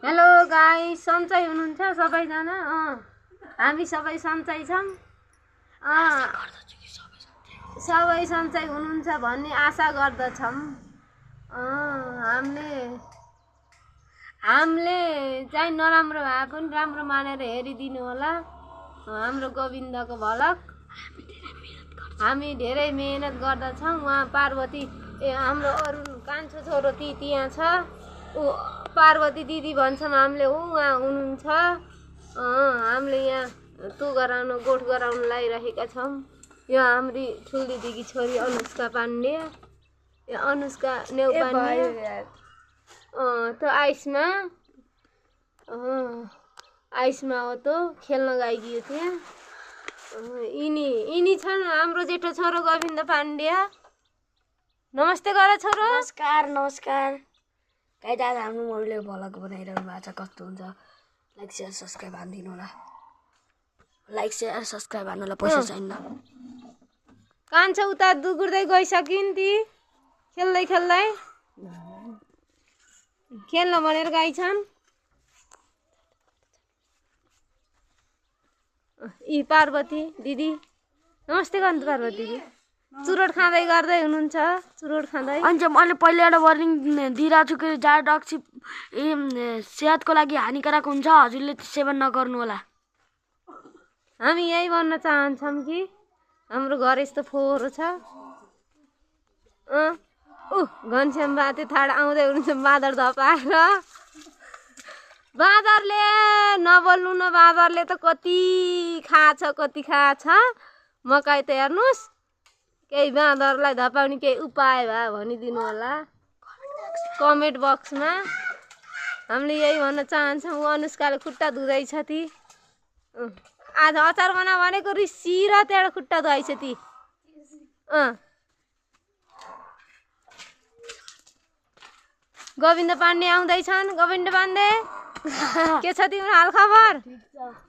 Hello guys, सन्चै हुनुहुन्छ सबैजना? हामी सबै सन्चै छौँ। सबै सन्चै हुनुहुन्छ भन्ने आशा गर्दछौँ। हामीले चाहिँ नराम्रो भए पनि राम्रो मानेर हेरिदिनु होला हाम्रो गोविन्दको भलक। हामी धेरै मेहनत गर्दछौँ। उहाँ पार्वती हाम्रो अरुण कान्छो छोरो त्यहाँ छ। ऊ पार्वती दिदी भन्छौँ हामीले। उहाँ हुनुहुन्छ। हामीले यहाँ गोठ गराउन लागिरहेका छौँ। यो हाम्री ठुली दिदीकी छोरी अनुष्का पाण्डे, यो अनुष्का नेउपाने, त्यो आइसमा हो त खेल्न गइगयो त्यहाँ। यिनी छन् हाम्रो जेठो छोरो गोविन्द पाण्डे। नमस्ते गर छोरो। नमस्कार गाइस, आज हाम्रो मम्मीले भलक बनाइरहनु भएको छ। कस्तो हुन्छ लाइक शेयर सब्सक्राइब हानिदिनु होला। लाइक शेयर सब्सक्राइब हान्नुलाई पैसा चाहिन्न। कान्छो उता दुगुर्दै गइसकिन् ती खेल्दै खेल्न भनेर गइछन्। यी पार्वती दिदी नमस्ते गर्नु। पार्वती दिदी चुरोट खाँदै गर्दै हुनुहुन्छ। चुरोट खाँदै अनि मैले पहिला एउटा वार्निङ दिइरहेको छु कि जाडो डक्सी सेहतको लागि हानिकारक हुन्छ। हजुरले सेवन नगर्नु होला। हामी यही भन्न चाहन्छौँ कि हाम्रो घर यस्तो फोहोर छ। घनश्याम बाते थाहा आउँदै हुनुहुन्छ बाँदर धपाएर। बाँदरले नबोल्नु न, बाँदरले त कति खाछ। मकै त हेर्नुहोस्। केही बाँदरलाई धपाउने केही उपाय भए भनिदिनु होला कमेन्ट बक्समा। हामीले यही भन्न चाहन्छौँ। अनुष्काले खुट्टा धुँदैछ ती। आज अचार बना भनेको रिसी र त्यहाँबाट खुट्टा धुवाइछ ती। गोविन्द पाण्डे आउँदैछन्। गोविन्द पाण्डे के छ तिम्रो हाल खबर?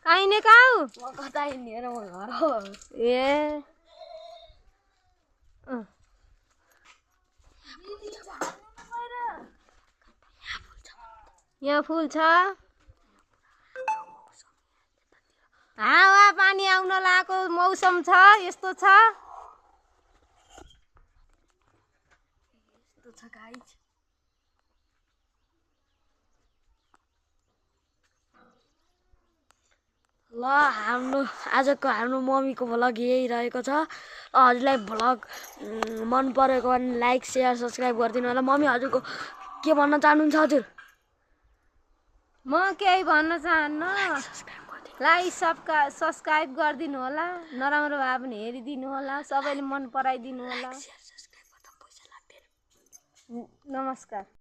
काहीँ ने काउ ए यहाँ फुल छ। हावा पानी आउन लागेको मौसम छ। यस्तो छ गाइस। ल आजको हाम्रो मम्मीको भ्लग यही रहेको छ। हजुरलाई भ्लग मन परेको भने लाइक शेयर सब्सक्राइब गरिदिनु होला। मम्मी हजुरको के भन्न चाहनुहुन्छ? हजुर म केही भन्न चाहन्न। लाइक सब्सक्राइब गरिदिनु होला। नराम्रो भए पनि हेरिदिनु होला। सबैले मन पराइदिनु होला। नमस्कार।